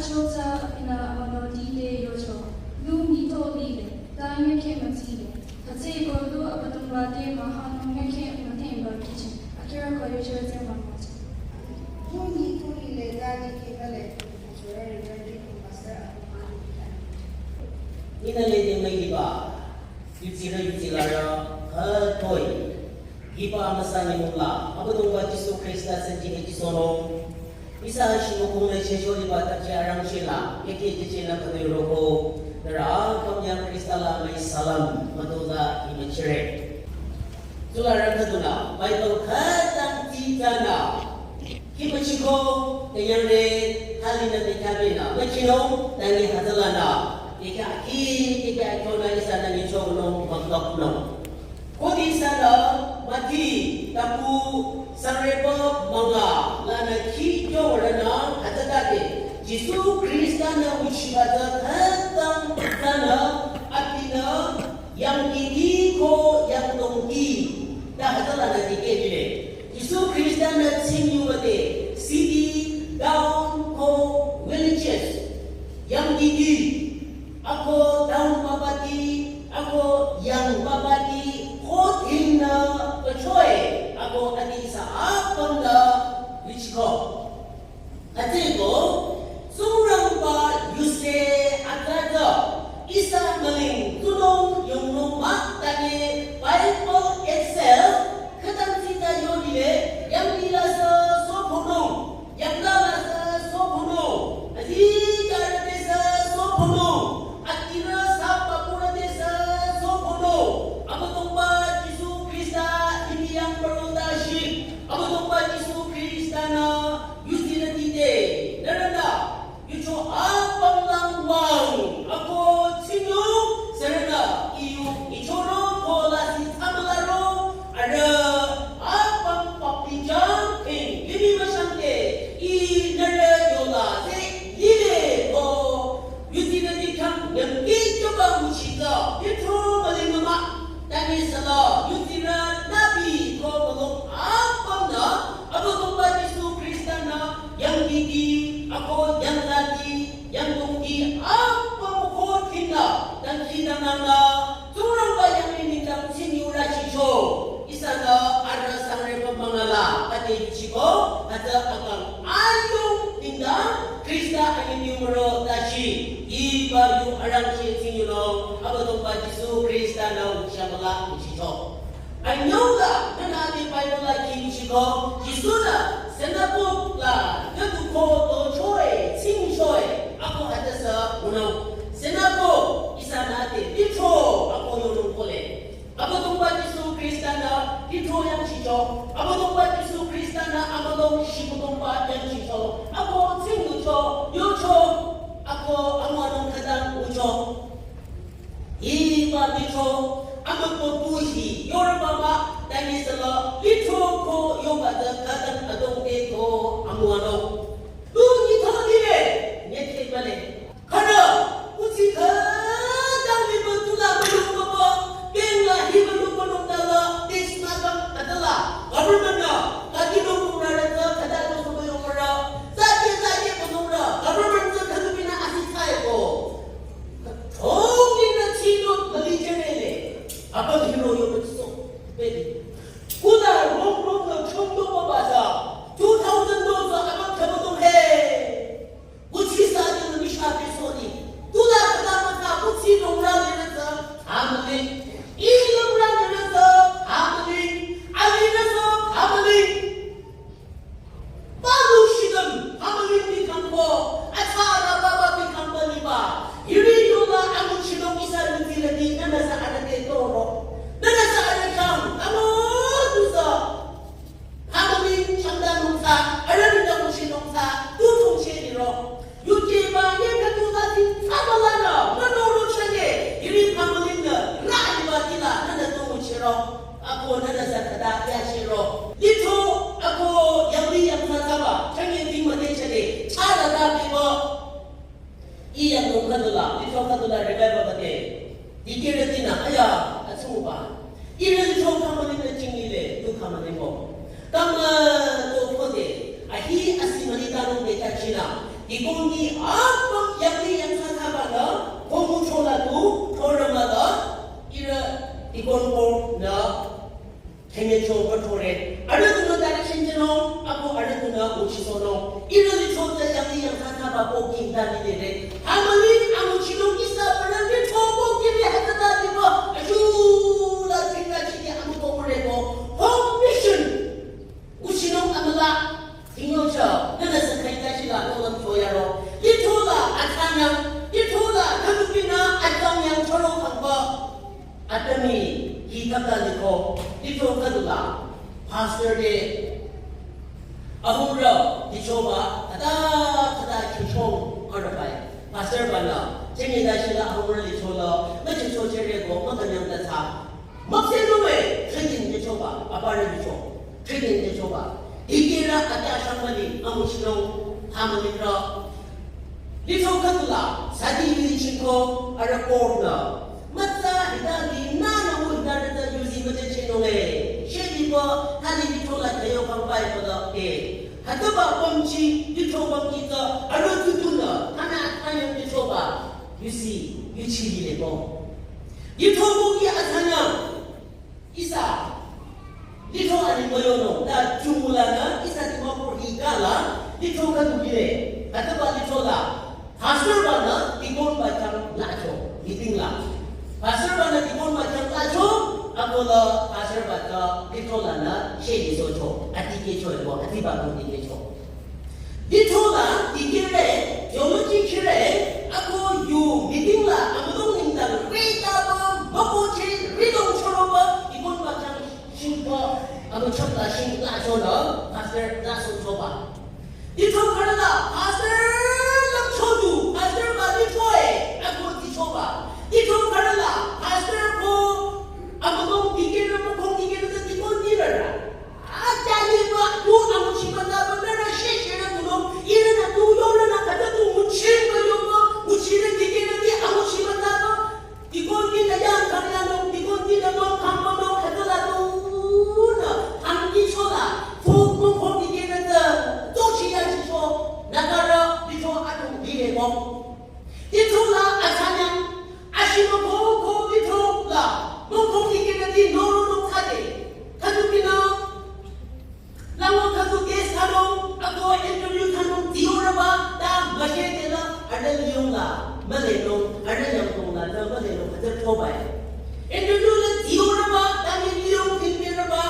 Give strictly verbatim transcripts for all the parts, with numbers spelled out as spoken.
Chotsa abinü amüno dile yocho. Lu mito lile, ta nyakhe matsile. Hütsüeko lu Abüdongba te mahanung nyakhe müthengba kihchi. Akira ko yocho te mamocho. Lu mito lile, ta nyakhe male. Chora rengari kumbasa abimani. Nina le de mai liba. Yutsirü yutsilarü, ha toi. Hiba amüsa nyümong la, Abüdongba Jisu Khrista senti heki sono. Ihsa shimükhong le chehcho liba tapche arangcheh la, keke keke na khütoi roko. Nührü apüm yang Khrista la mai salam, mütozah imüchire. Tsularü khüdunü, Bible khütang tita nü. Hi müchiko, te yangre, thali nü te kyabe nü, müchino, tangi hütsüla nü. Te kya hi, te kya kyo nü ihsa nü nyicho nü, mangkap nü. Khode ihsanü Mati tapu sangreba münga lanü khi kyo rünü hütsütade Jisu Khrista-nü nguchiba tsü khütang tsünü abinü yangdidi ko yangdongdi ta hütsülanü dikehjüre. Jisu Khrista-nü tsingyubade city, town ko villages yangdidi ako town babati, ako yang babati, ko tingnü pachoe, ako adi ihsa apümnü yuchiko. Hütsüeko, Tsingrangba yuse atsa tsü, ihsa müling tunung yongnung mah tanye Bible itself, khütang tsita yonile, yangdi la sü sopunung. Yangla la sü sopunung, azikarü te sü sopunung, atirü sü papurü te sü sopunung. Abüdongba Jisu Khrista ini yang perodashi. Abüdongba Jisu Khrista-nü yutsirüti te, nührünü yucho apüm lang wüng, ako tsinung, sürünü, iyu, ichoro, ko lasih tsamülaro, arüh, apüm papi jang, ping, limi müshangde, i nührü yola, se, lile, ko, yutsirüti khyang, yangki choba nguchitsü, yutro müling mah, tangi sala, yutsirü, nabi, ko, mülung, apümnü, Abüdongba Jisu Khrista-nü, yangdidi, ako yangladi, yangdongdi, apüm ko tingnü, dangkhidangnangnü, Tsingrangba yangli nengdang tsingyurü chicho. Ihsanü arüh sangreba münga la, ade yuchiko, hütsü akang ayung nengdang, Khrista anyemüro tashi, hiba yu arangcheh tsingyunung, Abüdongba Jisu Khrista-nü nguchimüla nguchicho. Anyüla, nünü ade Bible la kihchiko, Jisu-nü synagogue la, khüdu ko tochoe, tsingchoe, ako hütsüsü, ngunung. Synagogue, ihsanü ade, lithro, ako yonung kohle. Abüdongba Jisu Khrista-nü, lithro yangchicho. Abüdongba Jisu Khrista-nü, amülung shibüdongba yangchicho. Ako tsingcho, yocho, ako amülung khütang ngucho. Hiba lithro, amüko puhi, yorüba mah, tangi sala, lithro ko yoba tsü khütang adongte ko amüwanung. Tu nyi thali le, nyethe male. Khüta, kuthsi khütang liba tula mülung baba, bengla hiba lung mülung tala, tax nü kang atala, government-nü, kaki lung mülung rara tsü khüta lung mülung rara, zake zake mülung rara, government tsü khüdu binü asi thsaeko. Thong ni na chino mali jenele. Abang hiro yo mutso. Baby. Kuda rong rong na chong do ba ba sa. Two thousand do sa abang kaba do he. Kuthsi sa ni na misha pe so ni. Tuda kada mata kuthsi rong ra ni na sa. Family. I rong ra ni na sa. Family. Ali na sa. Family. Palu shidam, family bi kangko, atsara baba bi kangko liba. Hiri yola amu shidam ihsa niti lagi nana sa anake toro. Nana sa anakang, amu tusa. Family chanda nungsa, arani da mushi nungsa, tu tungche niro. Yuke ba ye katu lati, amalana, manoro chane, hiri family na, ra liba kila, nana tu muchiro. Ako nana sa khüta yachiro. Lithro ako yangli yangthsa thsaba, changye ting mate chale, chara ta bibo. I yangdong khüdula, lithro khüdula revival bate. Dikeretinü, aya, atsuba. Ire lithro khamani na chingi le, tu khamani mo. Kama to khode, ahi asi mani tarong de kachina. Deacon-nü apüm yangdi yangthsa thsaba nü, komu chola tu, thorama la, ihrü deacon ko nü, khenye cho ko thore. Arüh tunü direction jünung, ako arüh tunü nguchisohnung. Ihrü lithro tsü yangdi yangthsa thsaba ko kinta lile re. Hamali anguchinung ihsa parang lithro ko kiri hütsüta liba, ayu la kinta chini amu ko mure ko. Home mission. Nguchinung amüla, tinyo cha, nana sa kaita shila, tolam choyaro. Lithro la, athsanyang, lithro la, kadupina, athsanyang, choro kangba. Atami, hi kaka liko, lithro kadula. Pastor de, ahura, lichoba, kada, kada, chichong, karabai. Pastor bana, chini da shila, ahura, lichola, machicho chere ko, makanyang da tha. Mapse nome, training de choba, apare de cho, training de choba. Hikera ata shambali, amuchino, hamali kra. Litro katula, sadi yuri chinko, ara korna. Matsa hita di na na mu hita rita yuzi macha chinonge. Shedi ba, tali litro la tayo kang bai ko da ke. Hataba pamchi, litro pamchi ta, ara tutuna, kana tayo de choba. Yusi, yuchi le ko. Litro ko ki atanya. Ihsa, litro ani moyono, ta chumula na, ihsa tima ko hikala, litro ka dugile. Kataba litro la, pastor bana, deacon ba chang lacho, meeting la. Pastor bana, deacon ba chang lacho, akola, pastor ba ta, litro la na, sheli socho, ati ke cho, ati ba ko ke cho. Litro la, dikire, theology kire, ako yu, meeting la, amudong ningdang, rita ba, mako che, ridong choro ba, ikon ba chang, shing ba, amu chap la, shing la, choro, pastor, la, so, so ba. Litro kare la, pastor, la, chodu, pastor ba, litro e, ako di cho ba. Litro kare la, pastor ko, amudong dikire, mako dikire, dikon dikire la. Achaliba tu amuchimata ba nara sheshe na tuno, ira na tu yora na kata tu muchimba yoba, muchira kikira ki amuchimata ba, dikon ki na yang kanya no, dikon ki na no kamba no kata la tu na, ang ki chola, tu ko ko kikira ta, tu chi ya chi cho, nakara, dito atu dire ko. Litro la atanya, ashima ko ko litro la, mo ko kikena di no no no kade. Kadu kina, lawa kadu ke sano, ako interview sano, diora ba, ta mashe ke la, ada liong la, male no, ada yang kong la, ta male no, kata tobai. Interview la diora ba, ta ni liong kikena ba,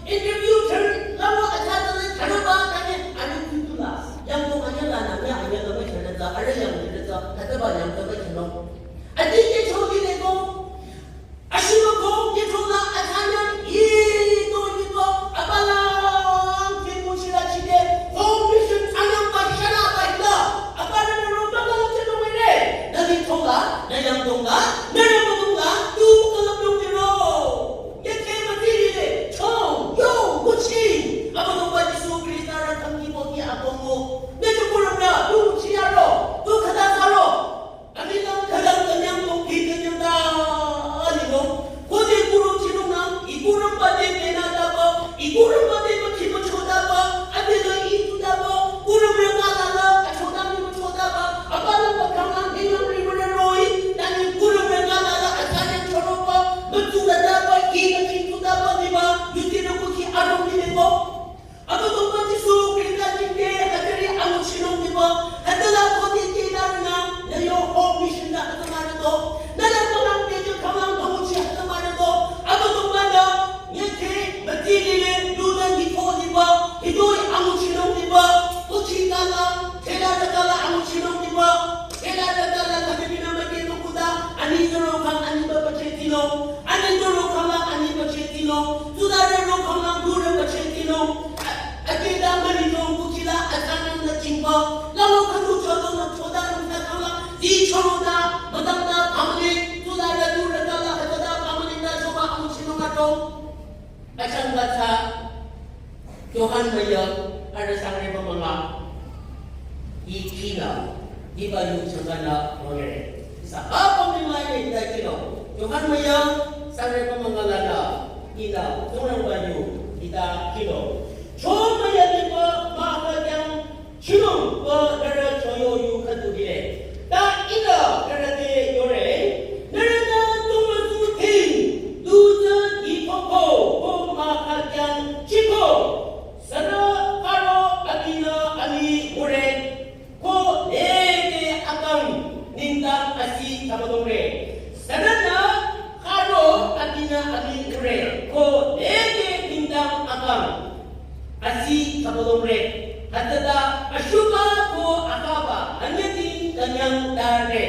interview turn, lawa atanya la, kara ba, ta ni, ada tutu la, yang kong anya la, na, anya, anya la, ma, kara la, ada yang, kara la, kata ba, yang, kata ba, kano. Ati ke choki le ko, ashima ko ke chola atanya i to ni ko, abalang ke muchira chide, ko mission tanya ba shana ba ila, abala na ro ba la che no mene, na ni chola, na yang dong la, na yang dong la, tu ka la dong ni ro. Ye ke ma ti ni le, cho, yo, muchi, aba dong ba Jisu Krista ra kam ki bo ki akongo, ne to ko ra, tu chi ya ro, tu ka ta sa ro. Ami nang khadang kanyang kong ki kanyang ta ali nong. Kode kurung chinung nang, ikurung pate pena tapa, ikurung pate makhi macho tapa, ate lo itu tapa, kurung reka lala, achoda mi macho tapa, apala pakang nang, hinang rimana roi, tani kurung reka lala, atanya choropa, matu tapa, ki makhi tu tapa, diba, yuti na kuki arung ni ko. Aba dongba Jisu Krista jingte, hatari amuchinung diba, hatala kote te darna, na yo home mission da hatamare do, na la kalang te jo kalang amuchi hatamare do, aba dongba na, yete, batili le, luna nito diba, hidoi amuchinung diba, kochi kala, tela da kala amuchinung diba, tela da kala, kabibina mate kukuda, ani zero kang, ani baba chetino, ani zero kala, ani bachetino, tudare ro kala, dure bachetino, Akeda mani dong kukila atanang na chingba, lawa kanu chodo na choda na takala, di choda, madam da pamani, tula da dura da la da da pamani na choba amuchino kato. Achang bata, Yohan maya, ada sangre pamanga, ikina, iba yu changana, mangere. Sa apa mi mai ni da kino, Yohan maya, sangre pamanga lana, ina, tunang bayu, ita kino. Choma ya liba ma ka yang chinong ba dara choyo Abüdongre. Sününü kharo abinü amingure. Ko neke bindang akang. Asi abüdongre. Hütsüta ashuba ko akaba anyüti künyang dare.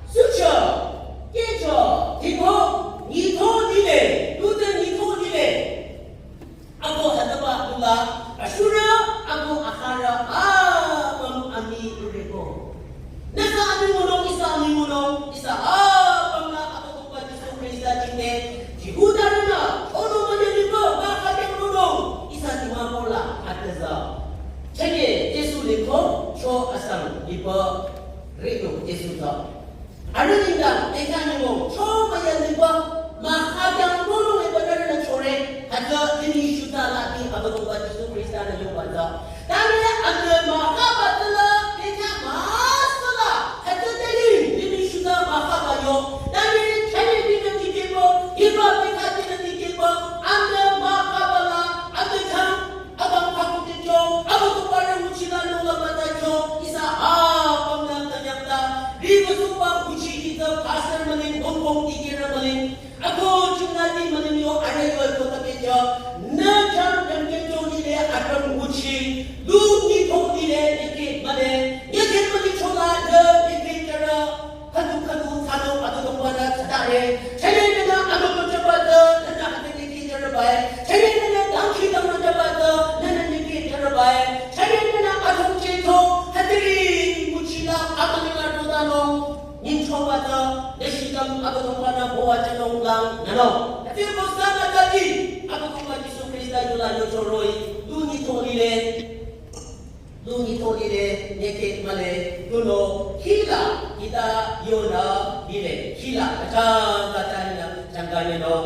Sucho, kecho, tiko, nitho lile, tuta nitho lile. Ako hütsüba tula, ashura, ako akhara, apüm amingureko. Nüsa amingunung, ihsa amingunung, ihsa apümnü Abüdongba Jisu Khrista jingte, Jihudarünü, ono mane liba, ba khatengunung, ihsa tima kola, ateza. Chenge, Jisu liko, cho asang, liba, rino, Jisu ta. Arüh nengdang, bekhyah nyümong, cho müyang liba, mahkhang yang nunung ebanarünü chore, hütsü limih shuta lati Abüdongba Jisu Khrista-nü yoba tsü. Tare amü mahkhang batala, bekhyah masala, hütsü teli, limih shuta mahkhang bayo. Tare chani binü tikehba, hiba bekhyah binü tikehba, amü mahkhang bala, amü chang, Abang kaku ticho, abu tupare uchi la nung la mata cho, ihsa apümnü künyang ta, riba supa uchi kita pastor maling, bongkong tikira maling, ako chungnati maling yo, are yo ko ta kecho, nü chang yang kecho lile, akan uchi, lu nitho lile, yeke male, yeke male chola, nü yeke chara, Khüdu khüdu thsanung Abüdongba-nü thsadare. Chayinünü amüko jabata, nünü hütsü niki jarabai. Chayinünü dangkhidangnang jabata, nünü niki jarabai. Chayinünü adong cheto, hütsüri nguchila amülinga rodanung. Nyingchobata, nü shikang Abüdongba-nü bowa chanung lang nano. Hütsüri bosa nütati, Abüdongba Jisu Khrista yula yochoroi, lu nitho lile. Lu nitho lile, nyeke male, tunüo, hila, hita, yonü, lile, hila, kachang, kachang, hila, changkanyeno.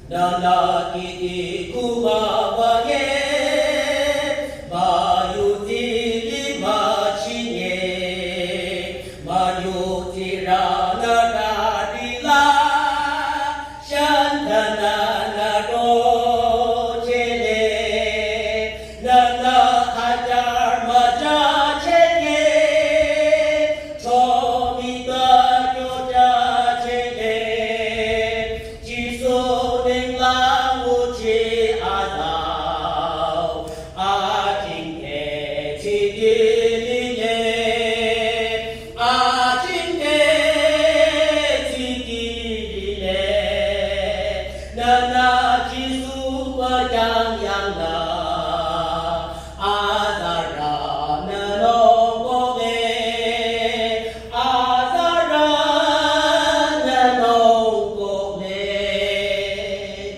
Nana kiti kuma wanye, mayuti lima chinye, mayuti rana dadila, Shantanana dochele, nana hajar maja chele, chomi ta yoja chele, Jisu nenglang uchi azao. Ajingke tsikilile, ajingke tsikilile, nana Jisu pajang yang na, azara nanong kole, azara nanong kole.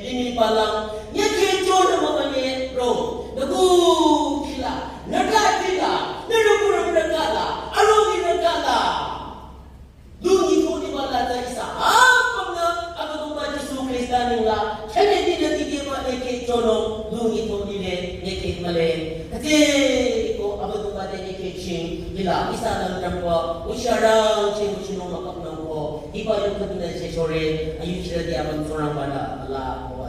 Limi palang, Nyeke chonü mükanye ro, nüku kila, nüka kila, nüku rüka la, arogi rüka la. Lu nitho liba la ta ihsa, apümnü, Abüdongba Jisu Khrista nengla, chene dinü tikehba nyeke chonü, lu nitho lile, nyeke male. Hütsüeko Abüdongba te nyeke ching, lila, ihsa nang jangba, ucharang ching uchinung mükap nangko, hiba yu khüdunü chechore, ayuchirüti apüm Tsingrangba-nü, ala, owa.